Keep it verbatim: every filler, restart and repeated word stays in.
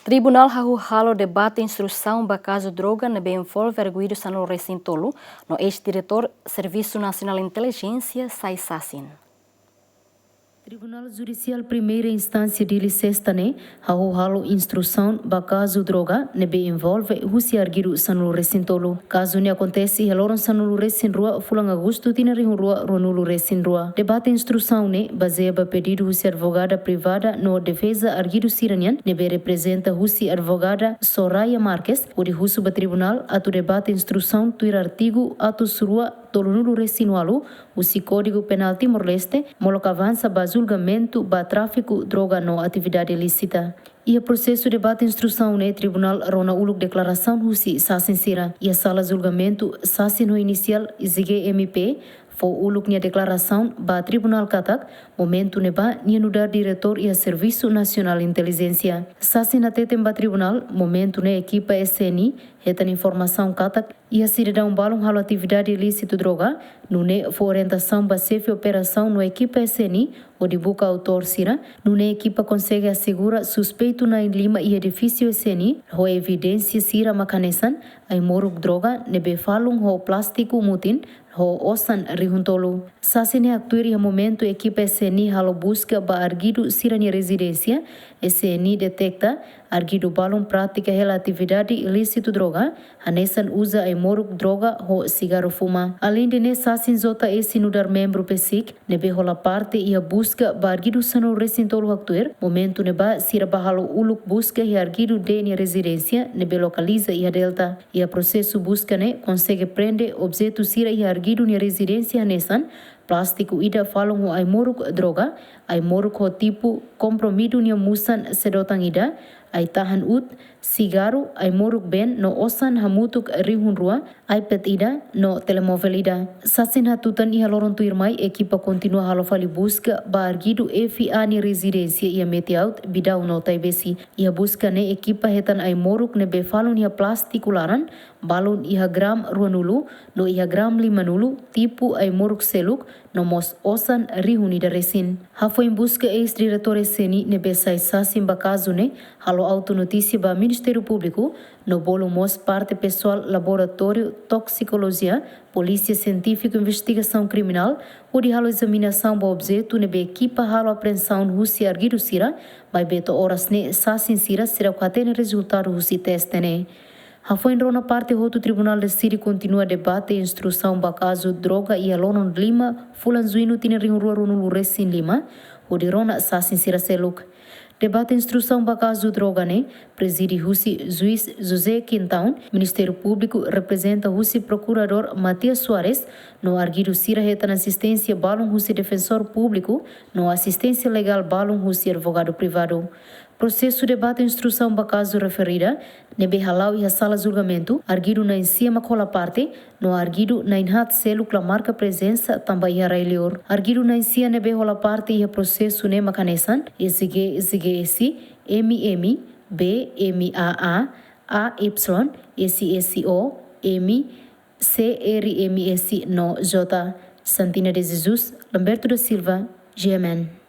Tribunál hahú halo debate instrusaun ba kazu droga ne'ebé envolve arguidu sanulu-resin-tolu no eis-diretór Servisu Nasionál Intelijénsia sai sasin. Tribunál Judisiál Primeira Instánsia Dili Sesta ne'e hahú halo instrusaun ba kazu droga ne'ebé envolve husi arguidu sanulu-resin-tolu. Kazu ne'e akontese iha loron sanulu-resin-rua fulan Agostu tinan rihun rua ruanulu-resin-rua. Debate instrusaun ne'e bazeia ba pedidu husi advogada privada no defeza arguidu sira-nian ne'ebé reprezenta husi advogada Soraya Marques, hodi husu ba tribunál atu debate instrusaun tuir artigu atus rua tolunulu-resin-ualu husi Kódigu Penál Timor-Leste, molok avansa ba julgamentu ba tráfiku droga no atividade ilísita. Iha prosesu debate instrusaun ne'e tribunál rona uluk deklarasaun husi sasin sira. Iha sala julgamentu, sasin ho inisiál Z G M P fó uluk nia deklarasaun ba tribunál katak momentu ne'ebá nia nu'udar diretór iha Servisu Nasionál Intelijénsia. Sasin hateten ba tribunál, momentu ne'e ekipa S N I hetan informasaun katak iha sidadaun balun halo atividade ilísitu droga, nune'e fó orientasaun ba xefe operasaun no ekipa S N I hodi buka autór sira, nune'e ekipa konsege asegura suspeitu na'in lima iha edifísiu S N I ho evidénsia sira mak hanesan ai-moruk droga ne'ebé falun ho plástiku mutin ho osan rihun tolu. Sasin ne'e haktuir iha momentu ekipa S N I halo buska ba arguidu sira-nia rezidénsia, S N I deteta arguidu balun pratika hela atividade ilísitu droga, hanesan uza ai-moruk droga ho sigarru fuma. Aleinde ne'e, sasin J S nu'udar membru PCIC ne'ebé hola parte iha buska ba arguidu sanulu-resin-tolu haktuir, momentu ne'ebá sira bá halo uluk buska iha arguidu D nia rezidénsia ne'ebé lokaliza iha Delta. Iha prosesu buska ne'e konsege prende objetu sira iha arguidu nia rezidénsia hanesan plástiku ida falun ho ai-moruk droga, ai-moruk ho tipu komprimidu nia musan sedotan ida, ai-tahan ut, sigarru, ai-moruk been no osan hamutuk rihun rua, iPad ida no telemovel ida. Sasin hatutan iha loron tuirmai ekipa kontinua halo fali buska ba arguidu F A nia rezidénsia iha Metiaut, Bidau no Taibesi. Iha buska ne'e ekipa hetan ai-moruk ne'ebé falun iha plástiku laran, balun iha gram ruanulu no iha gram limanulu, tipu ai-moruk seluk, no mós osan rihun ida resin. Hafoin buska, eis-diretór S N I ne'ebé sai sasin ba kazu ne'e halo auto-notísia ba Ministériu Públiku, no bolu mós parte pesoál Laboratóriu Toksikolojia, Polísia Sientífiku Investigasaun Kriminál, hodi halo ezaminasaun ba objetu ne'ebé ekipa halo apreensaun husi arguidu sira, maibé to'o oras ne'e sasin sira seidauk hatene rezultadu husi teste ne'e. Hafoin rona parte hotu, tribunál deside kontinua debate instrusaun ba kazu droga iha loron lima fulan Juñu tinan rihun rua ruanulu-resin-lima, hodi rona sasin sira seluk. Debate instrusaun ba kazu droga ne'e prezide husi Juís José Quintão, Ministériu Públiku reprezenta husi Prokuradór Matias Soares, no arguidu sira hetan asisténsia balun husi Defensór Públiku no asisténsia legál balun husi advogadu privadu. Prosesu debate instrusaun ba kazu referida ne'ebé hala'o iha sala julgamentu, arguidu na'in-sia mak hola parte, no arguidu na'in-haat seluk la marka prezensa tanba iha rai-liur. Arguidu na'in-sia ne'ebé hola parte iha prosesu ne'e mak hanesan S G, S G S, M M, B, M A A, A Y, S S O, M, C R M S no J. Santina de Jesus, Lamberto da Silva, G M N.